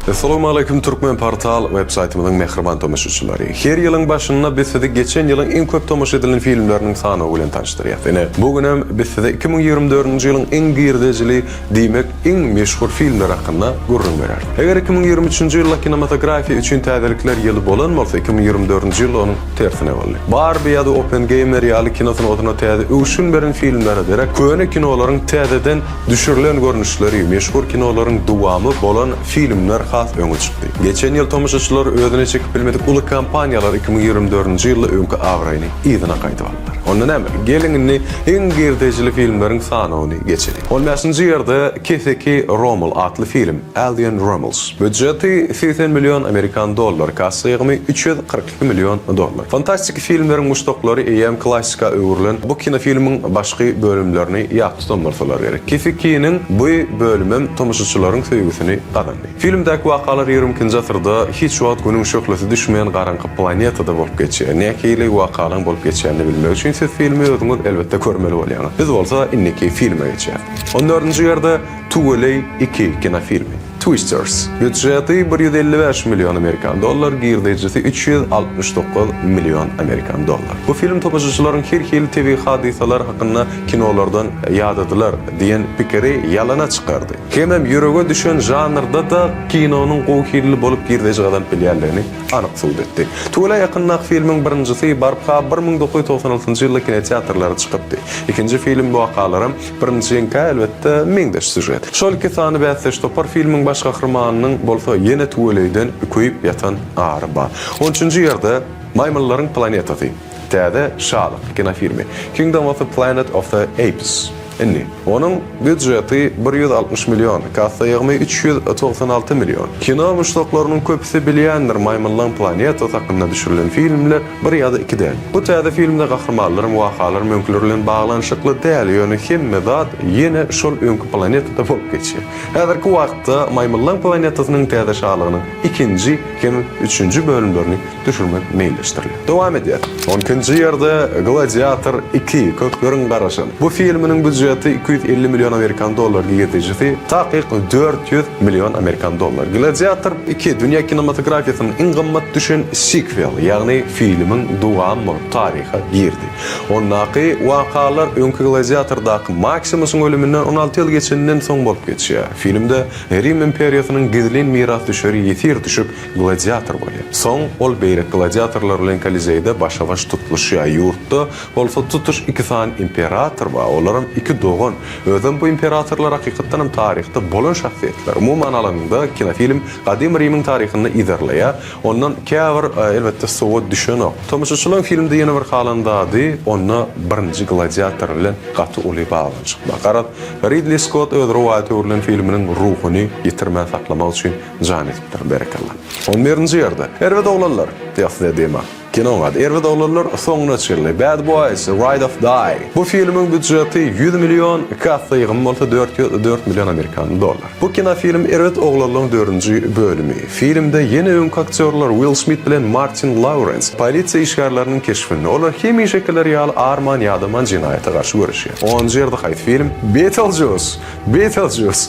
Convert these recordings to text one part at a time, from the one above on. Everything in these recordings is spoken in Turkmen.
Essalawmaleýkim Türkmen Portal web saýtymyzyň mähriban tomaşaçylary! Her ýylyň başynda biz sizi geçen ýylyň iň köp tomaşa edilen filmleriniň sanawy bilen tanyşdyrýas. Ine, bu günem biz size 2024-nji ýylyň iň girdejili, diýmek, iň meşhur filmleri hakynda gürrüň bereris. Eger 2023-nji ýylda kinematografiýa üçin täzelikler ýyly bolan bolsa, 2024-nji ýylda onuň tersine boldy. Barbi ýa-da Oppengeýmer ýaly kino sungatyna täze öwşün beren filmlere derek, köne kinolaryň täzeden Düşürilen görnüşleri, meşhur kinolaryň dowamy bolan filmler has öňe çykdy. Geçen ýyl tomaşaçylary özüne çekip bilmedik uly kompaniýalar 2024-nji ýylda öňki abraýyny yzyna gaýdyp aldylar. Onda näme, geliň indi iň girdejili filmleriň sanawyny geçeliň. On bäşinji ýerde Keseki Romul atly film, Alien Romulus. Býudžeti 80 million amerikan dollary, kassa ýygymy 342 million dollar. Fantastiki filmleriň muşdaklary eýýäm klassika öwrülen bu kinofilmiň başky bölümlerini ýat tutan bolsalar gerek. Kesekiniň bu bölümem tomaşaçylaryň söýgüsini gazandy. Filmdäki wakalar ýigrimi ikinji asyrda hiç wagt günüň şöhlesi düşmeýän garaňky planetada bolup geçýär. Nähili wakalaryň bolup geçýänini bilmek üçin siz filmi özüňiz elbetde görmeli bolýaňyz. Biz bolsa indiki filme geçýäris. On dördünji ýerde Tüweleý iki kinofilmi. Twisters. Býudžeti 155 million amerikan dollar, girdejisi 369 million amerikan dollar. Bu film tomaşaçylaryň her hili tebigy hadysalar hakynda kinolardan ýadadylar diýen pikiri ýalana çykardy. Hemem ýürege düşen žanrda-da kinonyň gowy hilli bolup girdeji gazanyp bilýändigini anyk subut etdi. Tüwelä ýakyndaky filmiň birinjisi baryp-ha 1996-njy ýylda kinoteatrlara çykypdy. Ikinji film wakalaram Birinjiňkä elbetde meňzeş sýužet. Şol iki sany bäsdeş topar filmiň baş gahrymanynyň bolsa ýene tüweleýden köýüp ýatan ary bar. On üçünji ýerde Maýmynlaryň planetasy. Täze şalyk kinofilmi. Kingdom of the Planet of the Apes. Indi, onuň býudžeti 160 million, kassa ýygymy 396 million. Kino muşdaklarynyň köpüsi bilýändir Maýmynlaň planetasy hakynda düşürilen filmler Bir ýa-da iki däl. Bu täze filmde gahrymanlaram, wakalaram öňküler bilen baglanyşykly däl, ýöne hemme zat ýene şol öňki planetada bolup geçýär. Häzirki wagtda Maýmynlaň planetasynyň täze şalygynyň ikinji hem üçünji bölümlerini düşürmek meýilleşdirilýär. Dowam edýäs. On ikinji ýerde Gladiator iki, köpleriň garaşan bu filminiň býudžeti 250 million amerikan dollar, girdejisi takyk 400 million amerikan dollar. Gladiator iki dünýä kinematografiýasynyň iň gymmat düşen sikwel, ýagny filmiň dowamy bolup taryha girdi. Ondaky wakalar öňki Gladiatordaky Maksimusyň ölüminden 16 ýyl geçeninden soň bolup geçýär. Filmde Rim imperiýasynyň gizlin mirasdüşeri ýesir düşüp, gladiator bolýar. Soň ol beýleki gladiatorlar bilen Kolizeýde başa-baş tutluşýar. Ýurtda bolsa tutuş iki sany imperator bar, olaram iki dogan. Özem bu imperatorlar hakykatdanam taryhda bolan şahsyýetler. Umuman alanyňda kinofilm gadymy Rimiň taryhyny yzarlaýar. Ondan käbir elbetde sowa düşenok. Tomaşaçylaryň filmde ýene bir halan zady onda birinji gladiator bilen gaty uly baglanyşyk bar. Garaz, Ridli Skott öz rowaýata öwrülen filminiň ruhuny ýitirmän saklamak üçin jan edipdir. Berekella. On birinji ýerde, Erbet oglanlar, Ýa Dema. Kinoň ady Erbet oglanlar soňuna çenli, Bad Boys, Ride of Die. Bu filmiň býudžeti 100 million, kassa ýygymy bolsa 404 million amerikan dollar. Bu kinofilm Erbet oglanlaryň dördünji bölümi. Filmde ýene öňki aktýorlar Uill Smit bilen Martin Laurens polisiýa işgärleriniň keşbinde. Olar hemişekiler ýaly arman-ýadaman jenaýata garşy göreşýär. Onunjy ýerde haýsy film? Beetlejuice! Beetlejuice!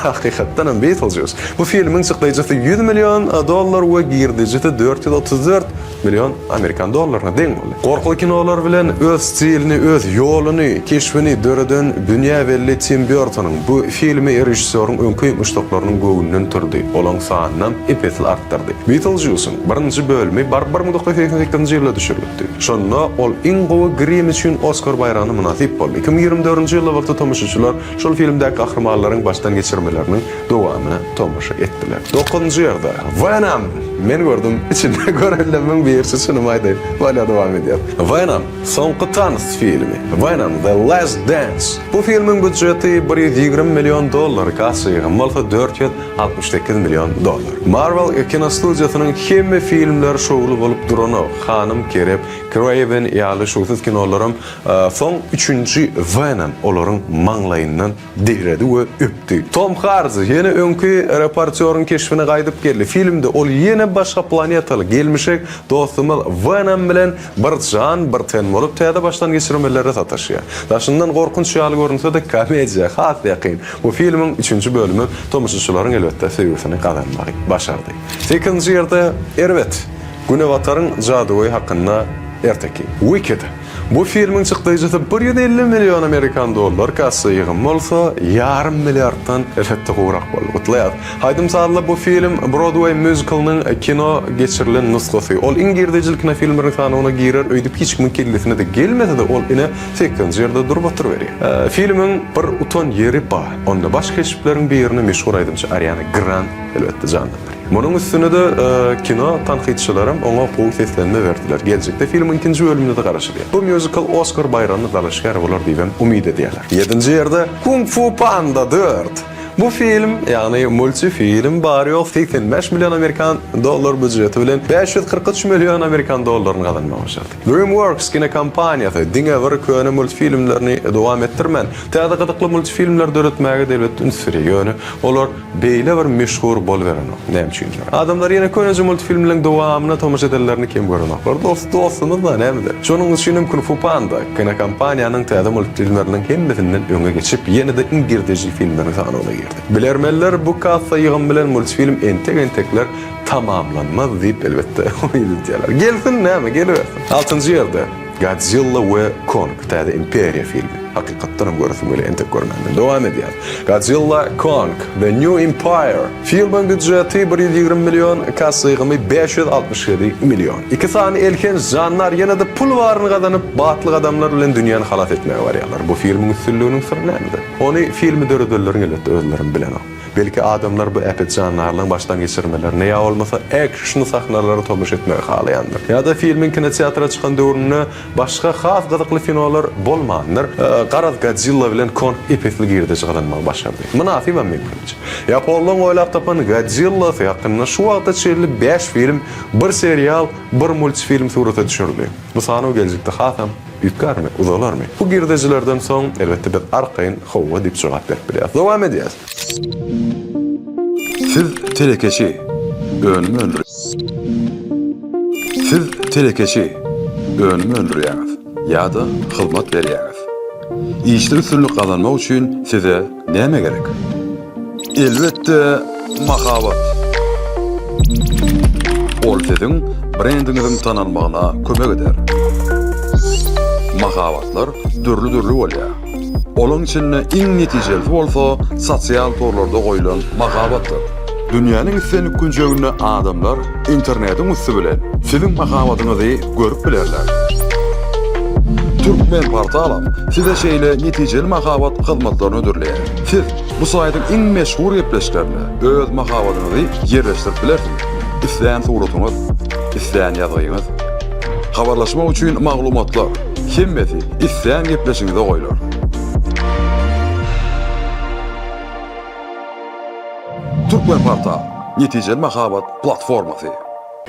Hakykatdanam Beetlejuice. Bu filmiň çykdaýjysy 100 million dollar we girdejisi 434 million amerikan dollaryna deň boldy. Gorkuly kinolar bilen öz stilini, öz ýoluny, keşbini döreden dünýä belli Tim Börtonyň bu filmi režissýoryň öňki muşdaklarynyň göwnünden turdy, olaň sanynam ep-esli artdyrdy. Beetlejuice-iň birinji bölümi baryp 1988-nji ýylda düşürilipdi. Şonda ol iň gowy grim üçin Oskar baýragyna mynasyp boldy. 2024-nji ýylda bolsa tomaşaçylar şol filmdäki gahrymanlaryň başdan geçirmeleriniň dowamyna tomaşa etdiler. Dokuzynjy ýerde, Wenom! Men gördüm, içinde görenlerimiň birisi çynymy aýdaýyn. Bolýar dowam edýär. Wenom, Soňky tans filmi, Venom, The Last Dance. Bu filmiň býudžeti 120 million dollar, kassa ýygymy bolsa 468 million dollar. Marvel kinostudiýasynyň hemme filmleri şowly bolup duranok, Hanym Kerep, Kraven ýaly şowsuz kinolaram soň üçünji Venom olaryň maňlaýyndan Digredi we öpdi. Tom Hardi ýene öňki reportýoryň keşbine gaýdyp geldi. Filmde ol ýene başga planetaly gelmişek dostumyz. Marvel Wenom bilen bir jan, bir ten bolup täze başdan geçirmelere sataşýar. Daşyndan gorkunç ýaly görünse-de komediýa has ýakyn. Bu filmiň üçünji bölümi tomaşaçylaryň elbetde söýgüsini gazanmagy başardy. Sekizinji ýerde Erbet, Günebataryň jadygöýi hakynda erteki. Wicked. Bu filmiň çykdaýjysy 150 million amerikan dollar, kassa ýygymy bolsa ýarym milliarddan elbetde gowrak boldy. Gutlaýas. Aýdym-sazly bu film Brodweý mýuziklynyň kino geçirilen nusgasy. Ol iň girdejili kinofilmleriň sanawyna girer öýdüp hiç kimiň kellesine-de gelmese-de ol ine sekizinji ýerde durup oturyberýär. Filmiň bir utan ýeri bar. Onda baş keşpleriň birini meşhur aýdymçy Ariana Grand elbetde janlandyrýar. Munuň üstüne-de kino tankytçylaram oňa gowy seslenme berdiler. Geljekde filmiň ikinji bölümine-de garaşylýar. Bu mýuzikl Oskar baýragyna dalaşgär bolar diýibem umyt edýärler. Ýedinji ýerde Kung Fu Panda 4. Bu film, ýagny multifilm bary-ýogy 85 million amerikan dollar býujeti bilen 543 million amerikan dollaryny gazanmagy başardy. DreamWorks kinokompaniýasy diňe bir köne multfilmlerini dowam etdirmän, täze gyzykly multfilmleri döretmäge-de elbetde üns berýär. Ýöne olar beýle bir meşhur boluberenok. Näme üçindir. Adamlar ýene köneje multfilmleň dowamyna tomaşa edenlerini kem görenoklar. Dost dostumyz-da nämede. Şonuň üçinem Kung Fu Panda kinokompaniýanyň täze multfilmleriniň hemmesinden öňe geçip, ýene-de iň girdejili filmleriň sanawyna girdi. Bilermenler bu kassa ýygym bilen multfilm entek-entekler tamamlanmaz diýip elbetde umyt edýärler. Gelsin näme, gelibersin. Altynjy ýerde Godzilla we Kong, Täze imperiýa filmi. Hakykatdanam göresim gelýär, entek görmändim. Dowam edýäs. Godzilla Kong, The New Empire. Filmiň býudžeti 120 million, kassa ýygymy 567 million. Iki sany elhenç jandar ýene-de pul baryny gazanyp, batly gadamlar bilen dünýäni halas etmäge barýarlar. Bu filmiň üstünliginiň syry nämede? Ony filmi döredenleriň elbetde özlerem bilenok. Belki adamlar bu äpet jandarlaryň başdan geçirmelerine ýa bolmasa ekşn sahnalara tomaşa etmegi halaýandyr. Ýa-da filmiň kinoteatra çykan döwründe başga has gyzykly kinolar bolmandyr. Garaz Godzilla bilen Kong ep-esli girdeji gazanmagy başardy. Mynasybam meň pikirimçe. Ýaponlaryň oýlap tapan Godzillasy hakynda şu wagta çenli bäş film, bir serial, bir multfilm surata düşürildi. Bu sanaw geljekde hasam üýtgärmi, uzalarmy? Bu girdejilerden soň, elbetde, biz arkaýyn hawa diýip jogap berip bilýäris. Dowam edýäris. Siz telekeçi, önüm öndür Siz telekeçi, önüm öndürýäňiz ýa-da hyzmat berýäňiz. Işde üstünlik gazanmak üçin size näme gerek? Elbetde, mahabat. Ol siziň brendiňiziň tanalmagyna kömek eder. Mahabatlar dürli-dürli bolýar. Olaň içinde iň netijelisi bolsa sosial torlarda goýlan mahabatdyr. Dünýäniň islendik künjeginde adamlar internetiň üsti bilen siziň mahabatyňyzy görüp bilerler. Türkmenportalam size şeýle netijeli mahabat hyzmatlaryny hödürleýär. Siz bu saýtyň iň meşhur gepleşiklerinde öz mahabatyňyzy ýerleşdirip bilersiňiz. Islän suratyňyz, islän ýazgyňyz. Habarlaşmak üçin maglumatlar, hemmesi islän gepleşigiňize goýlar. Türkmenportal, netijeli mahabat platformasy.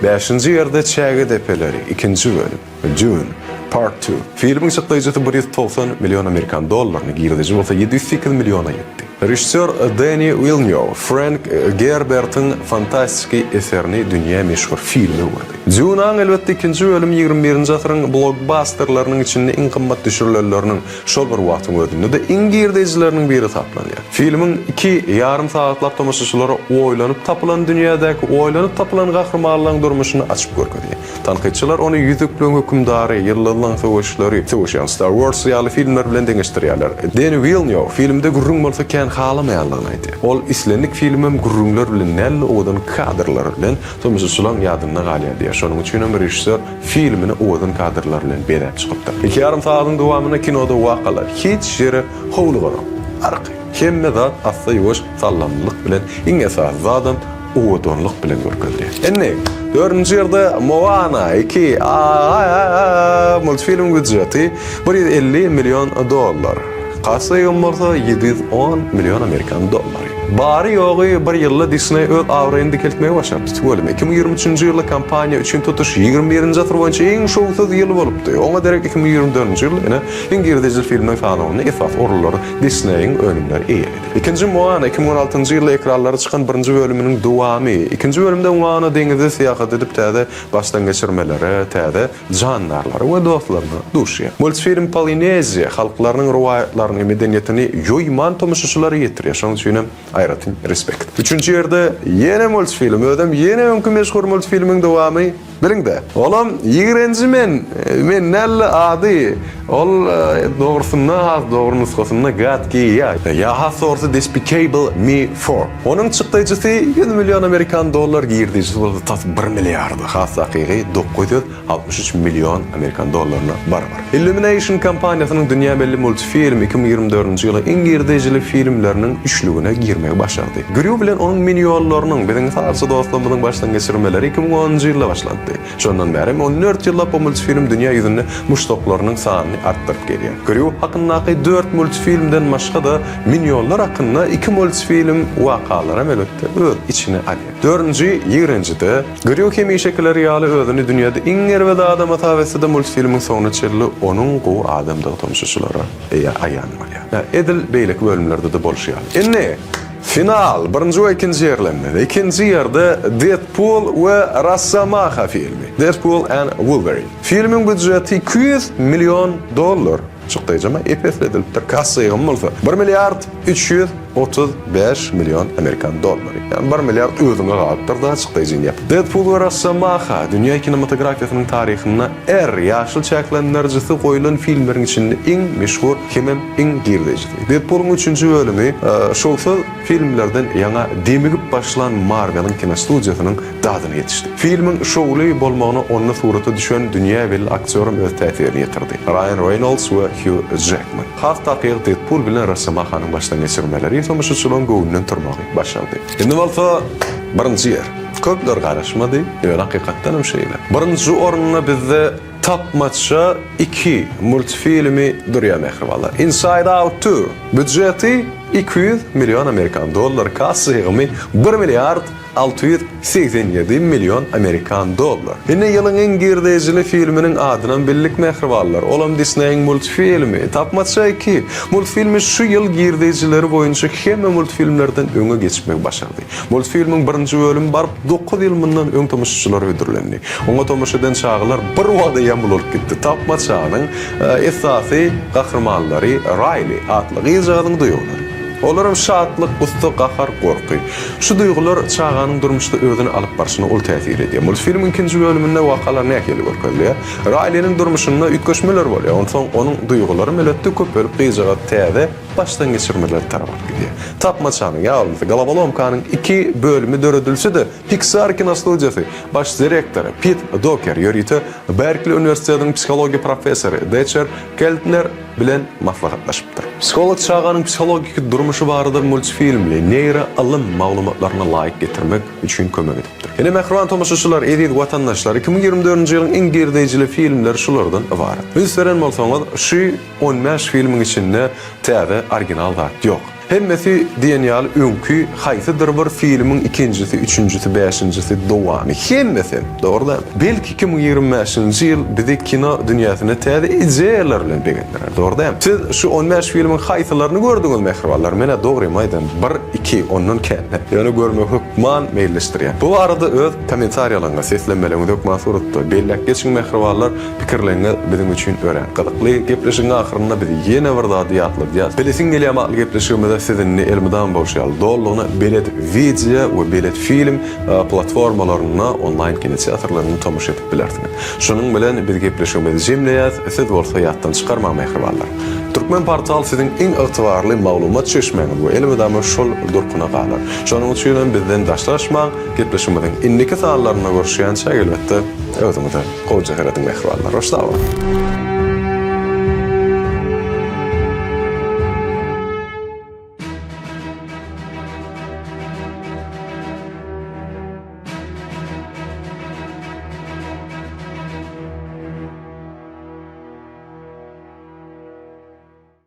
Bäşinji ýerde Çäge depeleri, ikinji bölüm. Dune, Part Two, filmiň çykdaýjysy 190 million amerikan dollaryny, girdeji bolsa 708 milliona ýetdi. Režissýor Deni Wilnýow Frenk Gerbertiň fantastiki eserini dünýä meşhur filme öwürdi. Dýunaň elbetde ikinji bölümi ýigrimi birinji asyryň blokbasterleriniň içinde iň gymmat düşürilenleriniň, şol bir wagtyň özünde-de iň girdejileriniň biri hasaplanýar. Filmiň iki ýarym sagatlap tomaşaçylara oýlanyp tapylan dünýädäki oýlanyp tapylan gahrymanlaryň durmuşyny açyp görkezýär. Tankytçylar ony Ýüzükligiň hökümdary, Ýyldyzlaryň söweşleri, söweşýän Star Wars ýaly filmler bilen deňeşdirýärler. Deni Wilnýow filmde gürrüň bolsa kän halamaýanlygyny aýdýar. Ol islendik filmem gürrüňler bilen däl-de owadan kadrlar bilen tomaşaçylaryň ýadynda galýar diýýär. Şonuň üçinem režissýor filmini owadan kadrlar bilen bezäp çykypdyr. Iki ýarym sagadyň dowamynda kinoda wakalar hiç ýere howluganok. Arkaýyn. Hemme zat assa-ýuwaş sallamlylyk bilen, iň esasy zadam owadanlyk bilen görkezilýär. Indi, dördünji ýerde Moana iki A multfilmiň býudžeti 150 million dollar. Kassa ýygym bolsa 710 million amerikan dollary. Bary-ýogy bir ýylda Disney öz abraýyny dikeltmegi başardy. Tüweleme, 2023-nji ýylda kompaniýa üçin tutuş 21-nji asyr boýunça iň şowsuz ýyl bolupdy. Oňa derek 2024-nji ýylda ine, iň girdejili filmleriň sanawynda esasy orunlary Disneýiň önümleri eýeledi. Ikinji Moana 2016-njy ýylda ekranlara çykan birinji bölüminiň dowamy. Ikinji bölümde Moana deňizde syýahat edip täze başdangeçirmelere, täze jandarlara we dostlaryna duşýar. Multfilm Polineziýa halklarynyň rowaýatlaryny, medeniýetini ýoýman tomaşaçylara ýetirýär. Şonuň üçin hem aýratyn respekt. Üçünji ýerde ýene multfilm, özem ýene öňki meşhur multfilmiň dowamy Biliň-de, olam ýigrenji men, men däl-de ady, ol dogrusynda, has dogry nusgasynda Gadki ýa, ýa has dogrusy Despicable Me Four. Onuň çykdaýjysy 100 million amerikan dollar, girdejisi bolsa tas bir milliarda, has takygy 963 million amerikan dollaryna barabar. Illumination kompaniýasynyň dünýä belli multfilm 2024-nji ýylyň iň girdejili filmleriniň üçlügine girmegi başardy. Grýu bilen onuň minionlarynyň, biziň sazçy dostlarymyzyň başdan geçirmeleri 2010-njy ýylda başlandy. Şondan bäri hem 14 ýyllap bu multfilm dünýä ýüzünde muşdaklarynyň sanyny artdyryp gelýär. Grýu hakyndaky dört multfilmden başga-da minionlar hakynda iki multfilm wakalaram elbetde öz içine alýar. Dördünji ýigrenjide Grýu hemişekileri ýaly özüni dünýäde iň erbet adam hasap etse-de multfilmiň soňuna çenli onuň gowy adamdygy tomaşaçylara aýan bolýar. Ýa edil beýleki bölümlerde-de bolşy ýaly. Indi final, birinji we ikinji ýerlenmede. Ikinji ýerde Dedpul we Rosomaha filmi, Deadpool and Wolverine. Filmiň býudžeti 200 million dollar. Çykdaýjam ep-esli edilipdir. Kassa ýygymy bolsa bir milliard 335 million amerikan dollary. Ýagny bir milliard özüňe galypdyr da çykdaýjyny ýapyp. Dedpul we Rosomaha dünýä kinematografiýasynyň taryhynda R ýaşyl çäklendirijisi goýlan filmleriň içinde iň meşhur hemem iň girdejisi. Dedpulyň üçünji bölümi şowsuz filmlerden ýaňa demigip başlan Marveliň kinostudiýasynyň dadyna ýetişdi. Filmiň şowly bolmagyna onda surata düşen dünýä belli aktýoram öz täsirini ýetirdi, Raýan Reýnolds we Hýu Jekman. Has takygy Dedpul bilen Rosomahanyň başdan geçirmeleri tomaşaçylaryň göwnünden turmagy başardy. Indi bolsa birinji ýer. Köpler garaşmady, ýöne hakykatdan hem şeýle. Birinji orunda bizde tapmaça iki multfilmi durýar mähribanlar. Inside Out 2 býudžeti 200 million amerikan dollary, kassa ýygymy bir milliard 687 million amerikan dollar. Indi ýylyň iň girdejili filminiň adynam bildik mähribanlar. Olam Disneýiň multfilmi, Tapmaça iki. Multfilmi şu ýyl girdejileri boýunça hemme multfilmlerden öňe geçmegi başardy. Multfilmiň birinji bölümi baryp dokuz ýyl mundan öň tomaşaçylara hödürlendi. Oňa tomaşa eden çagalar bir wagta eýýäm ulalyp gitdi. Tapmaçanyň esasy gahrymanlary Raýli atly gyzjagazyň duýgulary. Olaram şatlyk, gussa, gahar, gorky. Şu duýgular çaganyň durmuşda özüni alyp barşyna uly täsir edýär. Multfilmiň ikinji bölüminde wakalar nähili görkezilýär? Raýliniň durmuşynda üýtgeşmeler bolýar. Onsoň onuň duýgularam elbetde köpelip, gyzjagaz täze başdangeçirmelere tarap alyp gidýär. Tapmaçanyň, ýa bolmasa Golovolomkanyň iki bölümi döredilse-de, Pixar kinostudiýasy baş direktory Pit Doker ýörite Berkli uniwersitetiniň psihologiýa professory Deçer Keltner bilen maslahatlaşypdyr. Psiholog çaganyň psihologiki durmuşy barada multfilmli neýro ylym maglumatlaryna laýyk getirmek üçin kömek edipdir. Ine mähriban tomaşaçylar, eziz watandaşlar, 2024-nji ýylyň iň girdeýjili filmleri şulardan ybarat. Üns beren bolsaňyz, şu 15 filmiň içinde täze original zat ýok. Hemmesi diýen ýaly öňki haýsydyr bir filmiň ikinjisi, üçünjisi, bäşinjisi, dowamy. Hemmesi. Dogry dälmi? Belki 2025-nji ýyl bizi kino dünýäsinde täze ideýalar bilen begendirer. Dogry dälmi? Siz şu 15 filmiň haýsylaryny gördüňiz mähribanlar? Men-ä dogrymy aýdan, bir, iki, ondan kän däl. Ýöne görmegi hökman meýilleşdirýän. Bu barada öz kommentariýalaryňyzy, seslenmeleriňizi hökman suratda belläp geçiň mähribanlar. Pikirleriňiz biziň üçin örän gyzykly. Gepleşigiň ahyrynda biz ýene bir zady ýatladýas. Bilesiň gelýärmi atly gepleşigimizde siz indi elmydama bolşy ýaly dolulygyna Belet Wideo we Belet Film platformalarynda onlaýn kinoteatrlarynda tomaşa edip bilersiňiz. Şunuň bilen biz gepleşigimizi jemleýäs, siz bolsa ýatdan çykarmaň mähribanlar. Türkmen Portal siziň iň ygtybarly maglumat çeşmäňiz we elmydama şol durkuna galar. Şonuň üçin hem bizden daşlaşmaň, gepleşigimiziň indiki sanlarynda görüşýänçäk elbetde özüňize Gowja serediň mähribanlar. Hoş sag boluň.